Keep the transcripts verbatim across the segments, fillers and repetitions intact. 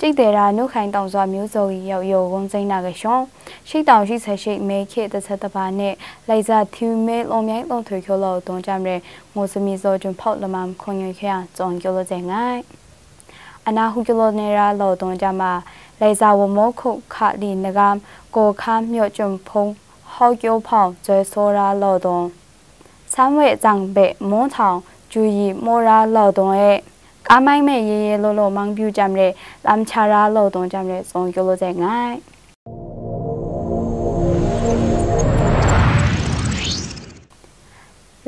သိပ်သတ္တရ နူးခိုင်တောင်စွာမျိုးစော်ဂီရောက်ရုံး ဝုန်းစိမ်းနာဂရှုံး ရှေ့တောင်ရှိဆယ်ရှေ့ မဲခေတ်တစ်ဆယ့်တစ်ပါးနဲ့ လိုင်ဇာ ထူးမဲ လောင်မြိုက်လောင်ထွေ ကျော်လောင်တုံးကြမ်းရဲ ငိုစမီစော်ကျွန်ဖောက်လမမ်ခွန်ငယ်ခဲအောင် ကျော်ကျော်လို့ကျဲငိုင် အနာဟုကျော်လို့နေရလောင်တုံးကြမ်းမှာ လိုင်ဇာဝမောခုတ်ခါလီနဂမ် ကိုခမ်းမြို့ကျွန်ဖုံး ဟောက်ကျော်ဖောင် ကျဲစောရလောင်တုံး ဆမ်ဝဲ့ ဇံဘဲ့ မွန်ထောင် ကျူယီ မောရလောင်တုံးရဲ့ ကားမိုင်းမဲ့ ရေရေလိုလို မောင်းပြူကြမ်းတဲ့ လမ်းချရာလောင်တုံးကြမ်းတဲ့ စုံကျိုးလို့တဲ့ငိုင်။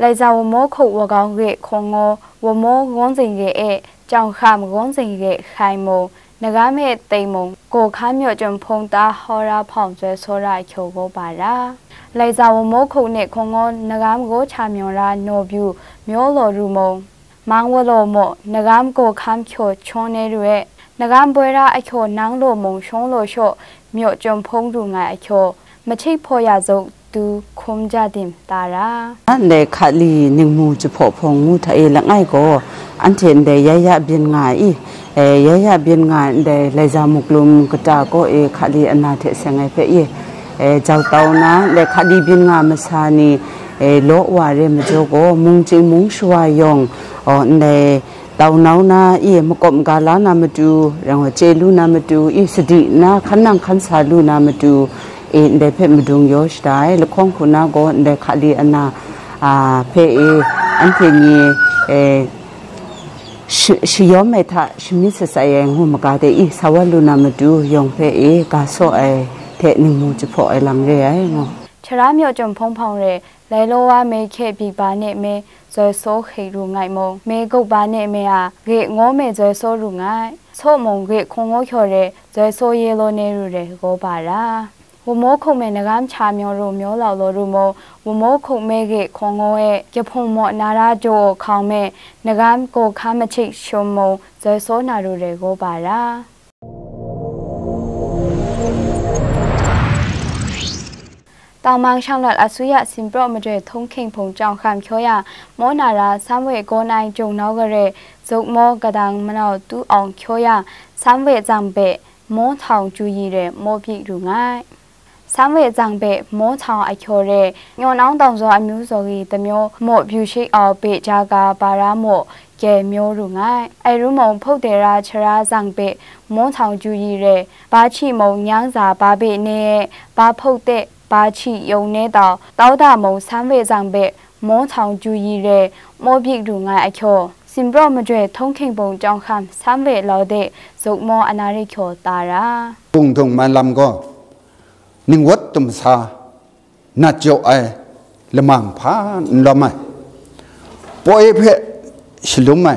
လိုင်ဇာဝမောခုတ်ဝကောင်းဂေ့ခုံငေါ် ဝမောဂုံးစိန်ဂေ့အဲ ကြောင်ခမ်ဂုံးစိန်ဂေ့ခိုင်မုံ နဂါးမဲ့တိမ်မုံ ကိုခမ်းမြို့ကျွန်ဖုံးသားဟောရဖောင်ဆွဲဆိုရအချို့ကိုပါရ။ လိုင်ဇာဝမောခုတ်နဲ့ခုံငေါ် နဂါးမကိုချာမျော်ရ နော်ပြူ မျော်လော်ရူမုံ မန်ဝလိုမော် နဂါးမကိုခမ်းချိုချောနေရူအဲ နဂါးမပွဲရအချို့ နန်းလိုမုံ ရှုံးလိုလျှော့ မြို့ကျွန်ဖုံးရူငိုင်အချို့ မချိတ်ဖော်ရစုံ သူခုံးကြတင်တာရာ။ လယ်ခတ်လီ နင်မူချဖော်ဖော်ငူထအေး လငိုက်ကို အန်ထင်တဲ့ ရရပြင်းငါအီး အဲ ရရပြင်းငါတဲ့ လဲဇာမုကလုံကတာကို အဲ ခတ်လီအနာထက်ဆင်ငယ်ဖဲ့အီး အဲ ကြောက်တောင်းနာ လယ်ခတ်လီပြင်းငါမဆာနီ အဲ လောဝရဲမကြောကို မုံကျင်းမုံရွှာယုံ အော် နဲ့ တောင်းနောင်းနာ အီး မကော့မကားလာနာမတူ ရံဝကျေလူနာမတူ အီး စတိနာ ခန်းနံခန်းဆာလူနာမတူ အီး ဒဲဖဲမဒုံယောရှတာ လခေါင်းခုနာကို ဒဲခါလီအနာ အာ ဖဲအီး အန်တီနီ အဲ ရှယောမဲထ ရှမီးစစဲငူမကားတဲ့ အီး ဆဝလူနာမတူ ယုံဖဲအီး ကားစောအဲ ထဲနင်မူချဖော်အဲလံရဲအဲငေါ်။ ချရမျိုးကျွန်ဖုံးဖောင်ရဲ လဲလိုဝါမဲခဲဘီပါနဲ့မဲ ဆွဲဆိုခေရူငိုင်မုံ မဲကုတ်ပါနဲ့မဲအား ဂေ့ငေါ်မဲဆွဲဆိုရူငိုင် ဆို့မုံဂေ့ခုံငိုချော်ရဲ ဆွဲဆိုရေလိုနေရူရဲဂေါ်ပါရာ။ ဝမောခုံမဲနဂမ်းချာမျောရူမျောလောက်လိုရူမုံ ဝမောခုံမဲဂေ့ခုံငိုအဲ ယဖုံမော်နာရာဂျိုအိုခေါင်မဲ နဂမ်းကိုခမ်းမချိတ်ရှုံမုံ ဆွဲဆိုနာရူရဲဂေါ်ပါရာ။ တောင်ပိုင်းရှမ်းလက်အစိုးရ စင်ပရော့မတွယ်ထုံးခင်းပုံကြောင့် ခံဖြိုးရ မောနာရာ ဆမ်ဝဲကိုနိုင်ကျုံနောက်ကြဲ ဇုတ်မောကဒံမနောတူအောင်ဖြိုးရ ဆမ်ဝဲဇံဘဲ့ မောထောင်ကျူရည်ရဲ မောပြည့်ရူငိုင်။ ဆမ်ဝဲဇံဘဲ့ မောထောင်အဖြိုးရဲ ညိုနှောင်းတောင်စွာအမျိုးစော်ကြီးတစ်မျိုး မော့ပြူရှိအောင်ပေ့ချာကပါရမော့ ကဲမျိုးရူငိုင်။ အဲရူမုံဖုတ်တဲရာချရာဇံဘဲ့ မောထောင်ကျူရည်ရဲ ဘာချီမုံညင်းစာဘာဘဲ့နဲ့ ဘာဖုတ်တဲ့ ဘာချီယုံနဲ့တောင် တောက်တာမုံဆမ်ဝဲဇံဘဲ့ မောထောင်ကျူရည်ရဲ မောပြည့်ရူငိုင်အချို့ စင်ပရော့မတွယ်ထုံးခင်းပုံကြောင့် ခံဆမ်ဝဲလော်တဲ့ ဇုတ်မောအနာရိချိုတာရာ။ ပုန်ထုံမန်လမ်ကို နင်ဝတ်တုံစာ နတ်ကျော်အဲ လမန်ဖာ လမန် ပွဲဖက် ရှလုံးမဲ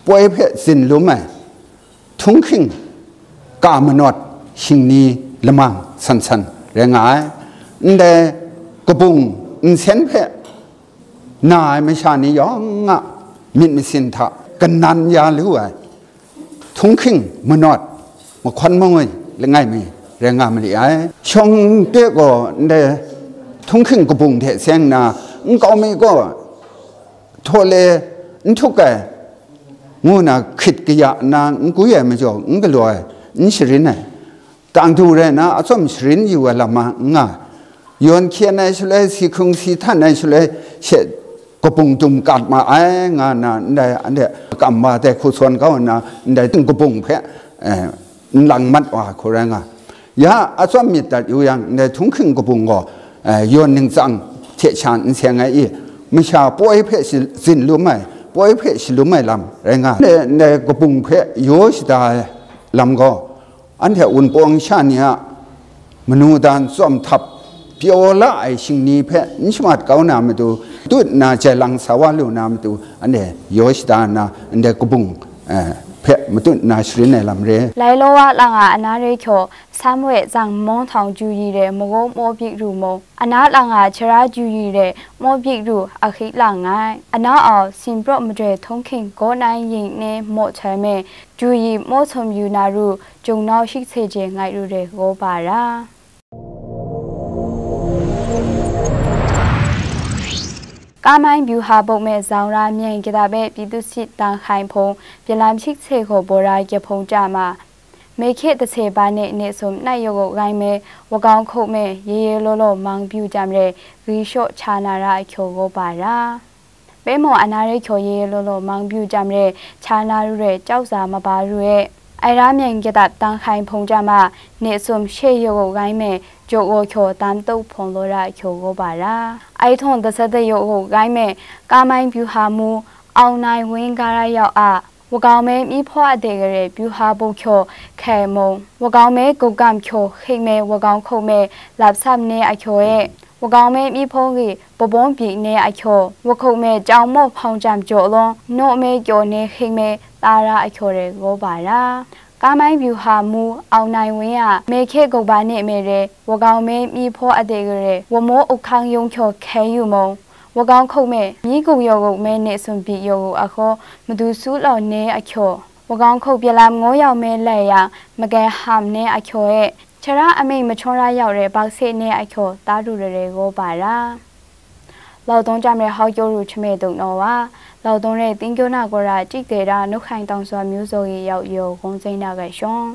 ပွဲဖက် စင်လုံးမဲ ထုံးခင်း ကာမနော့ ရှင်နီ လမန် ဆန်ဆန် ရဲငါ အန်ဒဲ ကပုန် အန်ဆန်ဖက် နာ မရှာနီ ယောင်ငါ မင်မစင်ထ ကနန် ရလူ အဲ ထုံးခင်း မနော့ မခွန်မငွေ လငိုင်မီ ရဲငါမလီ အဲ ရှောင်းတဲကို အန်ဒဲ ထုံးခင်း ကပုန် ထဲ ဆင်းနာ အန်ကောင်းမီကို ထိုလေ အန်ထုကဲ ငူနာ ခိတ်ကရနာ အန်ကူရဲမကျော် အန်ကလွဲ အန်ရှရင် အဲ တန်တူရဲနာ အစွမ်ရှရင် ယူဝဲလမ ငါ ယွန်ခဲ နရှလဲ စီခုံ စီထ နရှလဲ ရှေ ကပုန်တုံကတ်မ အဲ ငါနာ အန်ဒဲ အန်ဒဲ ကမ်မ တဲ ခုသွန် ကော နာ အန်ဒဲ တုံကပုန် ဖဲ အဲ လင်မတ် ဝါ ခုရဲငါ ယ အစွမ်မီတတ် ယူယံ အန်ဒဲ ထုံးခင်း ကပုန် ကို အဲ ယွန် နင်စံ ထဲ ရှန် အန်ဆဲ ငါ အီး မရှာ ပွဲဖဲ စင်လူမဲ ပွဲဖဲ ရှလူမဲ လမ် ရဲငါ အန်ဒဲ ကပုန် ဖဲ ယိုရှတာ လမ် ကို အန်ထဲ ဝုန်ပောင် ရှ နီ အ မနူဒန် စွမ်ထပ် ပြောလာ အဲ ရှင်နီ ဖဲ နရှမတ် ကော နာ မတူ တုတ် နာ ကျဲလံ ဆဝလူ နာ မတူ အန်ဒဲ ယိုရှတာ နာ အန်ဒဲ ကပုန် အဲ ဖဲ မတုတ် နာ ရှရင် အဲ လမ် ရဲ လဲလိုဝါလငါအနာရိချို ဆမ်ဝဲဇံမောထောင်ကျူရည်ရဲ မဂိုမောပြည့်ရူမုံ အနာလငါချရာကျူရည်ရဲ မောပြည့်ရူ အခိလငိုင် အနာအောင် စင်ပရော့မတွယ်ထုံးခင်း ကိုနိုင်ရင်နဲ့ မော့ထွဲမဲ ကျူရည် မော့ထွံယူနာရူ ကျုံနောက်ရှိစေခြင်း ငိုင်ရူရဲ ဂေါ်ပါရာ။ ကားမိုင်းဗျူဟာပုံမဲ့ ဇောင်းရမ်း မြိုင်ကတားပဲ ပြည်သူ့စစ်တန်ခိုင်ဖုံး ပြလမ်းရှိစေကို ဘော်ရာ ကဖုံးကြမှာ မေခေတ်တစ်ဆယ်ပါနှစ် နှစ်စွန် နှစ်ရုပ်ကိုက်မယ် ဝကောင်ခုတ်မယ် ရေရေလောလော မောင်ပြူကြံရယ် ဂီရှော့ချာနာရအကျော်ကိုပါရာ ပဲမော်အနာရဲကျော်ရေရေလောလော မောင်ပြူကြံရယ် ချာနာရူရဲ ကျောက်စာမပါရူရဲ့ အဲဒါမြန်ကတပ်တန်ခိုင်ဖုံကြမှာ နှစ်စွန်ရှေ့ရုပ်ကိုက်မယ် ကြိုကိုကျော်တမ်းတုတ်ဖုံလောရအကျော်ကိုပါရာ အဲထုံတစ်ဆယ်တစ်ရုပ်ကိုက်မယ် ကားမိုင်းဗျူဟာမှူး အောင်နိုင်ဝင်းကားရရောက်အား ဝကောင်မဲမီးဖောအတဲ့ကလေး ဗျူဟာပုတ်ကျော် ခဲမုံ ဝကောင်မဲကုတ်ကမ်ကျော် ခိတ်မဲ ဝကောင်ခုတ်မဲ လပ်ဆပ်နေအကျော်ရဲ့ ဝကောင်မဲမီးဖောကီ ပဘုံးပြိတ်နေအကျော် ဝခုတ်မဲကြောင်မော့ဖောင်ကြမ်ကျော်လုံး နော့မဲကျော်နေခိတ်မဲ တာရာအကျော်ရဲကိုပါရာ ကားမိုင်းဗျူဟာမှူး အောင်နိုင်ဝင်းက မေခေတ်ကုတ်ပါနေမဲရဲ ဝကောင်မဲမီးဖောအတဲ့ကလေး ဝမိုးဥခန်းရုံးကျော် ခဲယူမုံ ဝကောင်ခုတ်မဲ မီးကုတ်ရုပ်ကိုက်မဲ နှစ်စွန်ပြိတ်ရုပ်ကိုက်အခေါ် မသူဆူးလောင်နေအကျော် ဝကောင်ခုတ်ပြလမ်းငေါရောက်မဲလဲရ မကဲဟမ်နေအကျော်ရဲ့ ခြေရအမိန့်မချောရရောက်တဲ့ ပေါက်ဆစ်နေအကျော် တားရူရရဲကိုပါရာ လောက်တုံးကြမ်းတဲ့ ဟောက်ကျိုးရူချမဲတုံနောဝါ လောက်တုံးတဲ့ တင်းကျိုးနာကိုရာ ကြည့်တဲ့တာ နှုတ်ခိုင်တောင်စွာမျိုးစော်ကြီးရောက်ရုံ ဂုံးစိမ်းနာဂဲ့ရှုံး